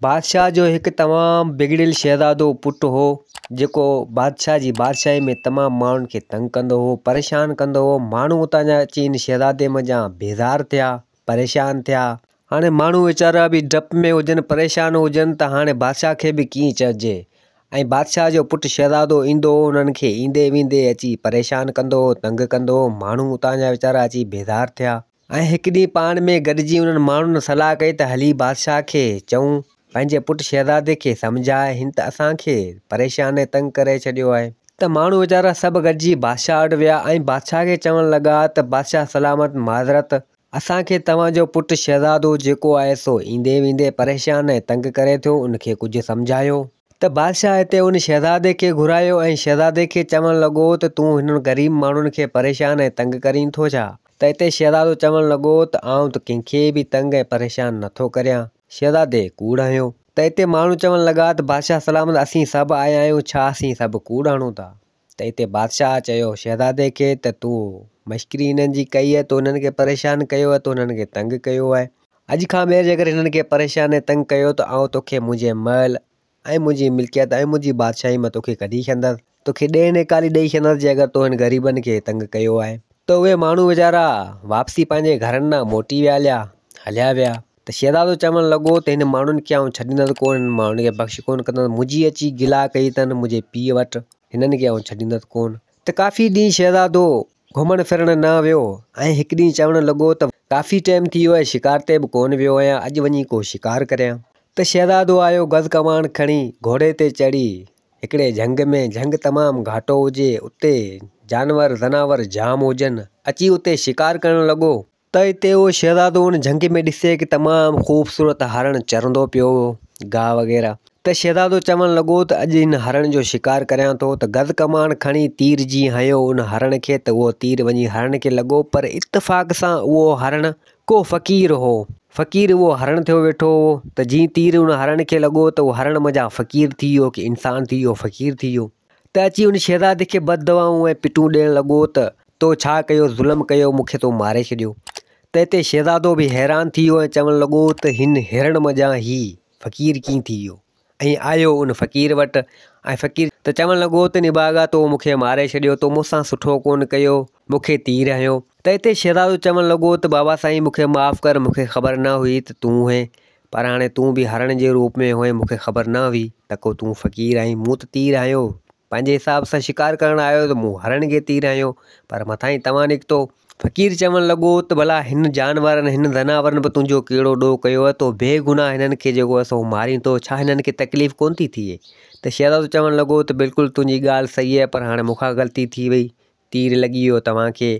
بادشاهه جو هڪ تمام بگڙيل شهزادو پٽ هو، جيڪو بادشاهه جي بادشاهي ۾ تمام ماڻهن کي تنگ ڪندو هو، پريشان ڪندو هو. ماڻهو اتان جا اچي ان شهزادي منجهان بيزار ٿيا، پريشان ٿيا. هاڻي ماڻهو ويچارا به ڊپ ۾ هجن، پريشان هجن ته هاڻي بادشاهه کي به ڪيئن چئجي. ۽ بادشاهه جو پٽ شهزادو ايندو هو، انهن کي ايندي ويندي اچي پريشان ڪندو هو، تنگ ڪندو هو. ماڻهو اتان جا ويچارا اچي بيزار ٿيا. ۽ هڪ ڏينهن پاڻ ۾ گڏجي انهن ماڻهن صلاح ڪئي ته هلي بادشاهه کي چئون، پنهنجي پٽ شهزادي کي سمجهائي، هن ته اسان کي پريشان ۽ تنگ ڪري ڇڏيو آهي. ته ماڻهو ويچارا سڀ گڏجي بادشاهه وٽ ويا ۽ بادشاهه کي چوڻ لڳا ته بادشاهه سلامت معذرت، اسان کي توهان جو پٽ شهزادو جيڪو آهي سو ايندي ويندي پريشان ۽ تنگ ڪري ٿو، ان کي ڪجهه سمجهايو. ته بادشاهه هتي ان شهزادي کي گهرايو ۽ شهزادي کي چوڻ لڳو ته تون هنن غريب ماڻهن کي پريشان ۽ تنگ ڪرين ٿو ڇا؟ ته هتي شهزادو چوڻ لڳو ته آئون ته ڪنهن کي به تنگ ۽ پريشان نه ٿو ڪريان. شهزادي ڪوڙ هنيو. ته هتي ماڻهو چوڻ لڳا ته بادشاهه سلامت اسين سڀ آيا آهيون ڇا اسين سڀ ڪوڙ هڻون ٿا؟ ته هتي بادشاهه چيو شهزادي کي ته تو مشڪري هنن جي ڪئي آهي تو هنن کي پريشان ڪيو آهي تو هنن کي تنگ ڪيو آهي. اڄ کان ٻيهر جيڪر هنن کي پريشان ۽ تنگ ڪيو ته آئون توکي منهنجي محل ۽ منهنجي ملڪيت ۽ منهنجي بادشاهي مان توکي ڪڍي ڇڏندس، توکي ڏيهه نيڪالي ڏئي ڇڏندس جي اگر تو هن غريبن کي تنگ ڪيو آهي. ته اهي ماڻهو ويچارا واپسي پنهنجي گهرن ڏانهن موٽي ويا هليا هليا ويا ته شهزادو چوڻ لڳو ته هن ماڻهن کي آئون ڇڏيندس ڪونه، هنن ماڻهن کي بخش ڪونه ڪندس، منهنجي اچي گلا ڪئي اٿن منهنجي پيء وٽ، هنن کي آئون ڇڏيندس ڪونه. ته ڪافي ڏينهن شهزادو گهمڻ ڦرڻ نه ويو ۽ هڪ ڏينهن چوڻ لڳو ته ڪافي ٽيم ٿي ويو آهي شڪار تي به ڪونه ويو آهيان اڄ وڃي ڪو شڪار ڪريان ته شهزادو آيو گز ڪمان کڻي گهوڙي تي چڙهي هڪڙي جهنگ ۾ جهنگ تمام گهاٽو هجي اتي جانور زناور جام هجن اچي اتي شڪار ڪرڻ لڳو. ته اتي اهو شهزادو ان جهنگ ۾ ڏسي هڪ تمام خوبصورت هرڻ چرندو پيو هو گاهه وغيره ته شهزادو چوڻ لڳو ته اڄ هن هرڻ جو شڪار ڪريان ٿو ته گز ڪمان کڻي تير جي هنيو ان هرڻ کي ته اهو تير وڃي هرڻ کي لڳو پر اتفاق سان اهو هرڻ ڪو فقير هو فقير اهو هرڻ ٿيو ويٺو هو ته جيئن تير ان هرڻ کي لڳو ته اهو هرڻ منجهان فقير ٿي ويو ڪي انسان ٿي ويو فقير ٿي ويو ته اچي ان شهزادي کي بد دعائون ۽ پٽون ڏيڻ لڳو ته تو ڇا ڪيو، ظلم ڪيو، مون کي تو ماري ڇڏيو. ته اتي شهزادو به حيران ٿي ويو ۽ چوڻ لڳو ته هن هرڻ منجهان هي فقير ڪيئن ٿي ويو؟ ۽ آيو ان فقير وٽ ۽ فقير ته چوڻ لڳو ته نڀاڳا تو مون کي ماري ڇڏيو، تو مون سان سٺو ڪونه ڪيو، مون کي تير هنيو. ته اتي شهزادو چوڻ لڳو ته بابا سائين مون کي معاف ڪر، مون کي خبر نه هئي ته تون هئين، پر هاڻي تون به هرڻ جي روپ ۾ هئين، مون کي خبر نه هئي ته ڪو تون فقير آهين، مون ته تير هنيو، پنهنجي حساب سان شڪار ڪرڻ آيو ته مون هرڻ کي تير هنيو پر مٿان ئي توهان نڪتو. فقير چوڻ لڳو ته ڀلا هن جانورن هن زناورن به تنهنجو ڪهڙو ڏوهه ڪيو آهي تو بي گناهه هنن کي جيڪو آهي سو مارين ٿو ڇا هنن کي تڪليف ڪونه ٿي ٿئي ته شهزادو چوڻ لڳو ته بلڪل تنهنجي ڳالهه صحيح آهي پر هاڻي مون کان غلطي ٿي وئي تير لڳي ويو توهان کي.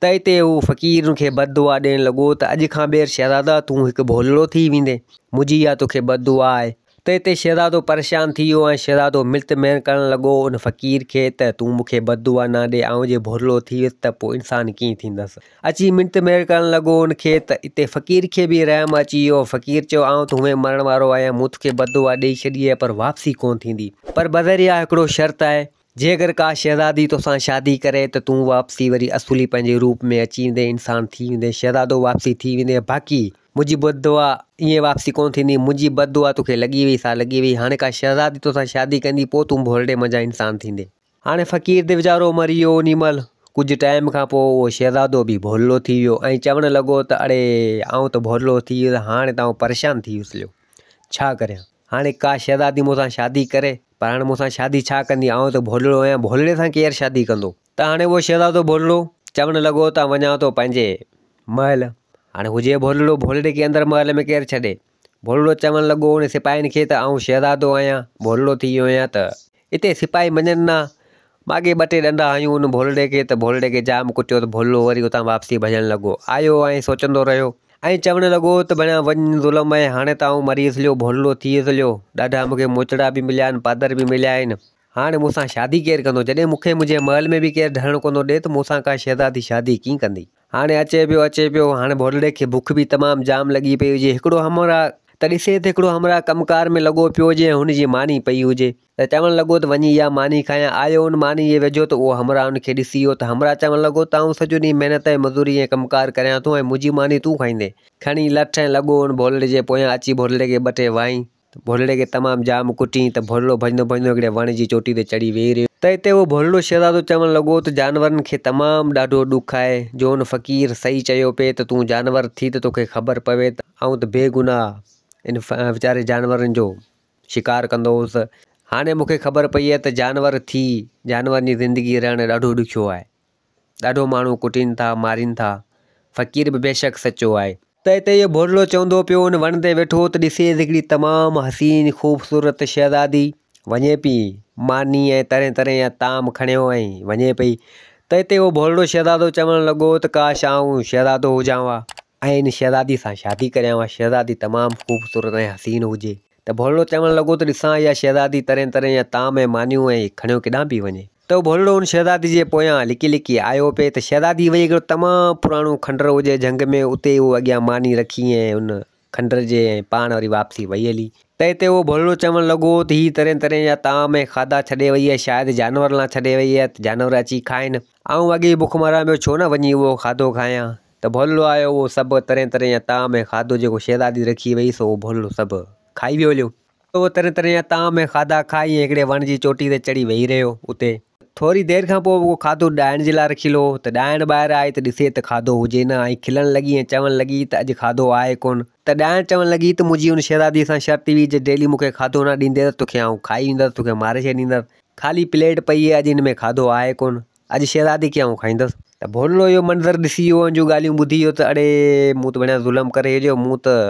ته اتي هو فقير کي بد دعا ڏيڻ لڳو ته اڄ کان ٻيهر شهزادا تون هڪ ڀولڙو ٿي ويندين، منهنجي اها توکي بد دعا آهي. ته اتي شهزادو پريشان ٿي ويو ۽ شهزادو ملت ميڻ ڪرڻ لڳو ان فقير کي ته تون مون کي بد دعا نه ڏي، آئون جي ڀولڙو ٿي ويس ته پوء انسان ڪيئن ٿيندس. اچي منت ميڙ ڪرڻ لڳو ان کي ته اتي فقير کي به رحم اچي ويو، فقير چيو آئون ته هونئن مرڻ وارو آهيان، مون توکي بد دعا ڏئي ڇڏي آهي پر واپسي ڪونه ٿيندي، پر بذريعه هڪڙو شرط آهي، جيڪر ڪا شهزادي توسان شادي ڪري ته تون واپسي وري اصولي پنهنجي روپ ۾ اچي ويندين، انسان ٿي ويندين، شهزادو واپسي ٿي ويندين، باقي منهنجي بد دعا ائين واپسي ڪونه ٿيندي، منهنجي بد دعا توکي لڳي وئي سا لڳي وئي، هاڻي ڪا شهزادي توسان شادي ڪندي پوء تون ڀولڙي منجهان انسان ٿيندين. هاڻي فقير ته ويچارو مري ويو انهي مهل، ڪجهه ٽائيم کان پوء اهو شهزادو به ڀولڙو ٿي ويو ۽ چوڻ لڳو ته اڙي آئون ته ڀولڙو ٿي ويس هاڻي ته آئون پريشان ٿي ويس ليو ڇا ڪريان. هاڻي ڪا شهزادي مون سان شادي ڪري، پر هاڻي مون سان شادي ڇا ڪندي؟ آئون ته ڀولڙو آهيان، ڀولڙي سان ڪير شادي ڪندو؟ ته هاڻي اهو شهزادو ڀولڙو چوڻ لڳو ته وڃان ٿو پنهنجي محل. هاڻي هجي ڀولڙو، ڀولڙي کي اندر محل ۾ ڪير ڇڏي؟ ڀولڙو چوڻ لڳو ان سپاهين کي ته آئون شهزادو آهيان، ڀولڙو ٿي ويو آهيان ته اتي سپاهي مڃن نه. ماڳهين ٻه ٽي ڏنڊا هنيون ان ڀولڙي کي ته ڀولڙي کي جام ڪٽيو ته ڀولڙو وري اتان واپسي ڀڄڻ لڳو. آيو ۽ سوچندو رهيو ۽ چوڻ لڳو ته ڀڻيا وڃ ظلم ۽ هاڻي ته آئون مري ويس ليو، ڀولڙو ٿي ويس ليو. ڏاڍا مون کي موچڙا به مليا آهن، پادر به مليا آهن. هاڻي مون سان شادي ڪير ڪندو؟ جڏهن مون کي منهنجي محل ۾ به ڪير ڍرڻ ڪونه ٿو ڏئي ته مون سان ڪا شهزادي شادي ڪيئن ڪندي؟ هاڻي اچي پيو اچي پيو. هاڻي ڀولڙي کي بک به تمام جام لڳي پئي هجي. هڪڙو همراهه ته ڏسي ته هڪڙو همراهه ڪم ڪار ۾ لڳو پيو هجي ۽ هن جي ماني پئي هجي ته چوڻ لڳو ته وڃي اها ماني کايان. آيو ان ماني جي ويجهو ته اهو همراهه ان کي ڏسي ويو ته همراهه چوڻ لڳو ته آئون سڄو ڏينهن محنت ۽ مزوري ۽ ڪم ڪار ڪريان ٿو ۽ منهنجي ماني تون کائيندين. کڻي لٺ ۽ لڳو ان ڀولڙي جي پويان اچي ڀولڙي کي ٻه ٽي وائين. ڀولڙي کي تمام جام ڪٽين ته ڀولڙو ڀڄندو ڀڄندو هڪڙي وڻ جي چوٽي تي چڙهي ويهي رهيو. ته هتي اهو ڀولڙو شهزادو چوڻ لڳو ته جانورن کي تمام ڏاڍو ڏک آهي جو هن فقير صحيح چيو پئي ته تون جانور ٿي ته توکي خبر پوي ته آئون ته بيگناهه ان ويچاري جانورن جو شڪار ڪندو هوس هاڻي مون کي خبر پئي آهي ته جانور ٿي جانورن جي زندگي رهڻ ڏاڍو ڏکيو آهي. ڏاڍو ماڻهو ڪٽين ٿا، مارين ٿا. فقير به بيشڪ سچو آهي. ته هتي اهو ڀولڙو چوندو پيو ان وڻ تي ويٺو ته ڏسيس هڪڙي تمام حسين خوبصورت شهزادي وڃي پئي ماني ۽ طرح طرح جا طعام کڻيو ۽ وڃي پئي ته هتي اهو ڀولڙو شهزادو چوڻ لڳو ته ڪاش آئون شهزادو هجان ها ۽ ان شهزادي سان شادي ڪريان ها شهزادي تمام خوبصورت ۽ حسين هجي ته ڀولڙو چوڻ لڳو ته ڏسان اها شهزادي طرح طرح جا طعام ۽ مانيون ۽ کڻيو ڪيڏانهن پئي وڃي. ته ڀولڙو ان شهزادي جي پويان لڪي لڪي آيو پئي ته شهزادي وئي هڪڙو تمام پراڻو کنڊر هجي جهنگ ۾ اتي اهو اڳيان ماني رکي ۽ ان کنڊر جي ۽ پاڻ وري واپسي وئي هلي ته هتي اهو ڀولڙو چوڻ لڳو ته هي طرح طرح جا طعام ۽ کاڌا ڇڏي وئي آهي شايد جانور لا ڇڏي وئي آهي ته جانور اچي کائن آئون اڳي ئي بک مران پيو ڇو نه وڃي اهو کاڌو کايان ته ڀولڙو آيو اهو سڀ طرح طرح جا طعام ۽ کاڌو جيڪو شهزادي رکي وئي سو اهو ڀولڙو سڀ کائي ويو هليو. اهو طرح طرح جا طعام ۽ کاڌا کائي ۽ هڪڙي وڻ جي چوٽي تي چڙهي ويهي رهيو. اتي. ٿوري دير کان پوء اهو کاڌو ڏائڻ جي لاء رکيل هو ته ڏائڻ ٻاهر آئي ته ڏسي ته کاڌو هجي نه ۽ کلڻ لڳي ۽ چوڻ لڳي ته اڄ کاڌو آهي ڪونه ته ڏائڻ چوڻ لڳي ته منهنجي ان شهزادي سان شرط هئي جي ڊيلي مون کي کاڌو نه ڏيندين ته توکي آئون کائي ويندس توکي ماري ڇڏيندس خالي پليٽ پئي آهي اڄ هن ۾ کاڌو آهي ڪونه اڄ شهزادي کي آئون کائيندس. ته ڀولڙو اهو منظر ڏسي ويو ان جون ڳالهيون ٻڌي ويو ته اڙي مون ته بڻيا ظلم ڪري ڇڏيو مون ته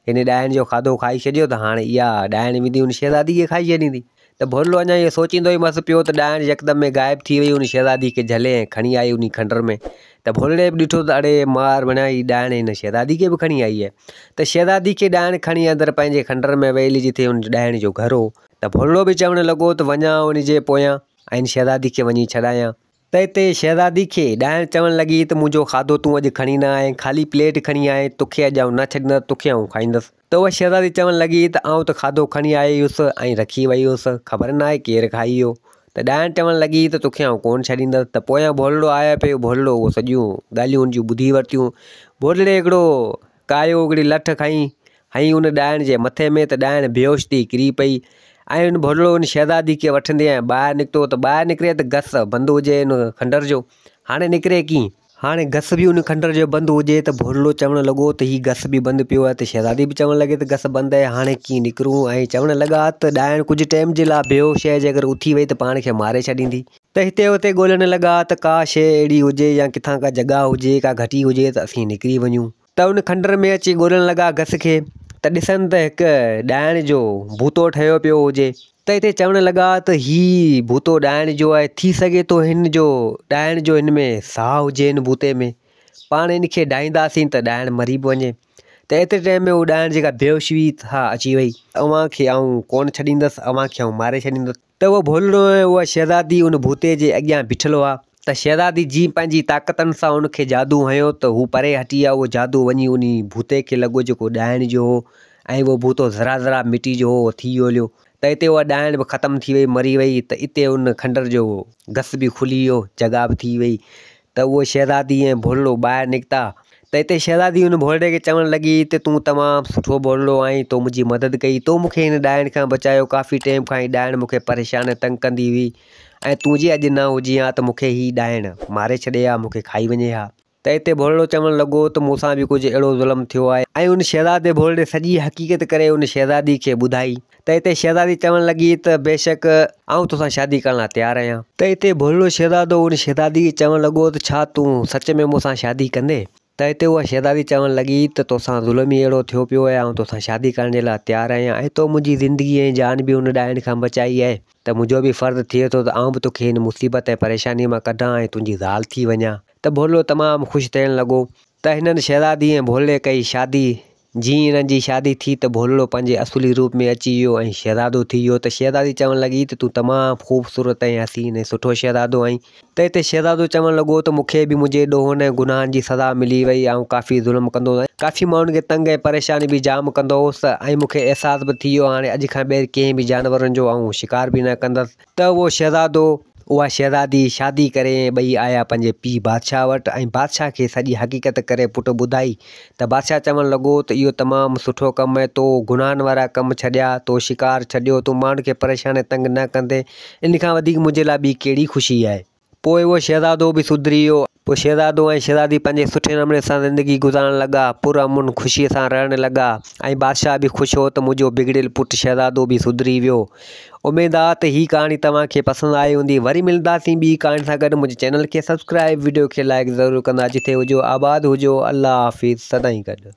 هن ڏائڻ جو کاڌو کائي ڇڏيو ته هاڻي اها ڏائڻ ويندي ان شهزادي کي کائي ڇڏيندي. ته ڀولڙو اڃا اهو سوچيندو ئي مس پيو ته ڏائڻ يڪدم ۾ غائب ٿي وئي ان شهزادي کي جهلي ۽ کڻي آئي انهي کنڊر ۾. ته ڀولڙي به ڏٺو ته اڙي مار بڻيا هي ڏائڻ هن شهزادي کي به کڻي آئي آهي. ته شهزادي کي ڏائڻ کڻي اندر پنهنجي کنڊر ۾ ويلي جتي ان ڏائڻ جو گهر هو. ته ڀولڙو به چوڻ لڳو ته وڃان ان جي پويان ۽ ان شهزادي کي وڃي ڇڏايان. ته اتي شهزادي کي ڏائڻ چوڻ لڳي ته منهنجو کاڌو تون اڄ کڻي نه آئين، خالي پليٽ کڻي آئين، توکي اڄ آئون نه ڇڏيندس، توکي آئون کائيندس. ته اها شهزادي چوڻ لڳي ته آئون ته کاڌو کڻي آئي هيس ۽ رکي وئي هيس، خبر ناهي ڪير کائي ويو. ته ڏائڻ چوڻ لڳي ته توکي آئون ڪونه ڇڏيندس. ته پويان ڀولڙو آيو پئي، ڀولڙو اهو سڄيون ڳالهيون هن جون ٻڌي ورتيون. ڀولڙي هڪڙو ڪايو هڪڙي لٺ کنئي، هنئي ان ڏائڻ جي مٿي ۾ ته ڏائڻ بيهوش ٿي ڪري پئي ۽ ان ڀولڙو ان شهزادي کي وٺندي ۽ ٻاهر نڪتو ته ٻاهر نڪري ته گس بند هجي ان کنڊر جو هاڻي نڪري ڪيئن؟ هاڻي گس به ان کنڊر جو بند هجي ته ڀولڙو چوڻ لڳو ته هي گس به بند پيو آهي ته شهزادي به چوڻ لڳي ته گس بند آهي هاڻي ڪيئن نڪرون ۽ چوڻ لڳا ته ڏائڻ ڪجهه ٽيم جي لاء بيهوش آهي جيڪر اٿي وئي ته پاڻ کي ماري ڇڏيندي. ته هتي هتي ڳولڻ لڳا ته ڪا شيء اهڙي هجي يا ڪٿان ڪا جڳهه هجي ڪا گهٽي هجي ته اسين نڪري وڃون. ته ان کنڊر ۾ اچي ڳولڻ لڳا گس کي ته ڏسن ته هڪ ڏائڻ جو بوتو ٺهيو پيو هجي ته هتي چوڻ لڳا ته هي بوتو ڏائڻ جو آهي ٿي سگهي ٿو هن جو ڏائڻ جو هن ۾ ساهه هجي هن بوتي ۾ پاڻ هن کي ڊاهينداسين ته ڏائڻ مري به وڃي ته ايتري ٽائيم ۾ هو ڏائڻ جيڪا بيهوش هئي سا اچي وئي. اوهان کي آئون ڪونه ڇڏيندس اوهان کي آئون ماري ڇڏيندس. ته اهو ڀولڙو ۽ اها شهزادي ان ڀوتي جي اڳيان بيٺل هئا ته شهزادي جيئن پنهنجي طاقتن سان ان کي جادو هنيو ته هو پري هٽي ويا اهو جادو وڃي انهي ڀوتي کي لڳو جيڪو ڏائڻ جو هو ۽ اهو ڀوتو ذرا ذرا مٽي جو هو اهو ٿي ويو هليو ته اتي اها ڏائڻ به ختم ٿي وئي مري وئي ته اتي ان کنڊر جو گس به کلي ويو جڳهه به ٿي وئي ته اهو شهزادي ۽ ڀولڙو ٻاهر نڪتا ته اتي شهزادي ان ڀولڙي کي چوڻ لڳي ته تون تمام سٺو ڀولڙو آهين تو منهنجي مدد ڪئي تو مون کي هن ڏائڻ کان بچايو ڪافي ٽيم کان هي ڏائڻ مون کي پريشان ۽ تنگ ڪندي هئي ۽ تون جي اڄ نه هجين ها ته مون کي هي ڏائڻ ماري ڇڏي ها مون کي کائي وڃي ها. ته اتي ڀولڙو چوڻ لڳو ته مون سان به ڪجهه اهڙو ظلم ٿيو آهي ۽ ان شهزادي ڀولڙي سڄي حقيقت ڪري ان شهزادي کي ٻڌائي. ته اتي شهزادي چوڻ لڳي ته بيشڪ آئون توسان شادي ڪرڻ لاء تيار آهيان. ته اتي ڀولڙو شهزادو ان شهزادي کي چوڻ لڳو ته ڇا تون سچ ۾ مون سان شادي ڪندين؟ ته اتي اها شهزادي چوڻ لڳي ته توسان ظلم ئي اهڙو ٿيو پيو آهي آئون توسان شادي ڪرڻ جي لاء تيار آهيان ۽ تو منهنجي زندگي ۽ جان به ان ڏائڻ کان بچائي آهي ته منهنجو به فرض ٿئي ٿو ته آئون به توکي هن مصيبت ۽ پريشانيء مان ڪڍان ۽ تنهنجي زال ٿي وڃان. ته ڀولڙو تمام خوش ٿيڻ لڳو ته هنن شهزادي ۽ ڀولڙي ڪئي شادي. جيئن انهن جي شادي ٿي ته ڀولڙو پنهنجي اصلي روپ ۾ اچي ويو ۽ شهزادو ٿي ويو ته شهزادي چوڻ لڳي ته تون تمام خوبصورت ۽ حسين ۽ سٺو شهزادو آهين ته اتي شهزادو چوڻ لڳو ته مون کي به منهنجي ڏوهن ۽ گناهن جي سزا ملي وئي آئون ڪافي ظلم ڪندو هوس ۽ ڪافي ماڻهن کي تنگ ۽ پريشان به جام ڪندو هوس ۽ مون کي احساس به ٿي ويو هاڻي اڄ کان ٻيهر ڪنهن به جانورن جو آئون شڪار به نه ڪندس ته اهو شهزادو. اها شهزادي شادي ڪري ۽ ٻئي آيا پنهنجي پيء بادشاهه وٽ ۽ بادشاهه کي سڄي حقيقت ڪري پٽ ٻڌائي ته بادشاهه چوڻ لڳو ته اهو تمام سٺو ڪم آهي تو گناهن وارا ڪم ڇڏيا تو شڪار ڇڏيو تون ماڻهن کي پريشان ۽ تنگ نه ڪندين ان کان وڌيڪ منهنجي لاء ٻي ڪهڙي خوشي آهي. پوء اهو شهزادو به سڌري ويو. پوء شهزادو ۽ شهزادي پنهنجي سٺي نموني سان زندگي گذارڻ لڳا، پرامن خوشيء سان رهڻ لڳا ۽ بادشاهه به خوش هو ته منهنجو بگڙيل پٽ شهزادو به سڌري ويو. اميد آ ته هي ڪهاڻي توهان کي پسند آئي هوندي. وري ملنداسين ٻي ڪهاڻي سان گڏ منهنجي چينل کي سبسڪرائب وڊيو کي لائيڪ ضرور ڪندا جتي هجو آباد هجو الله حافظ سدائين گڏ.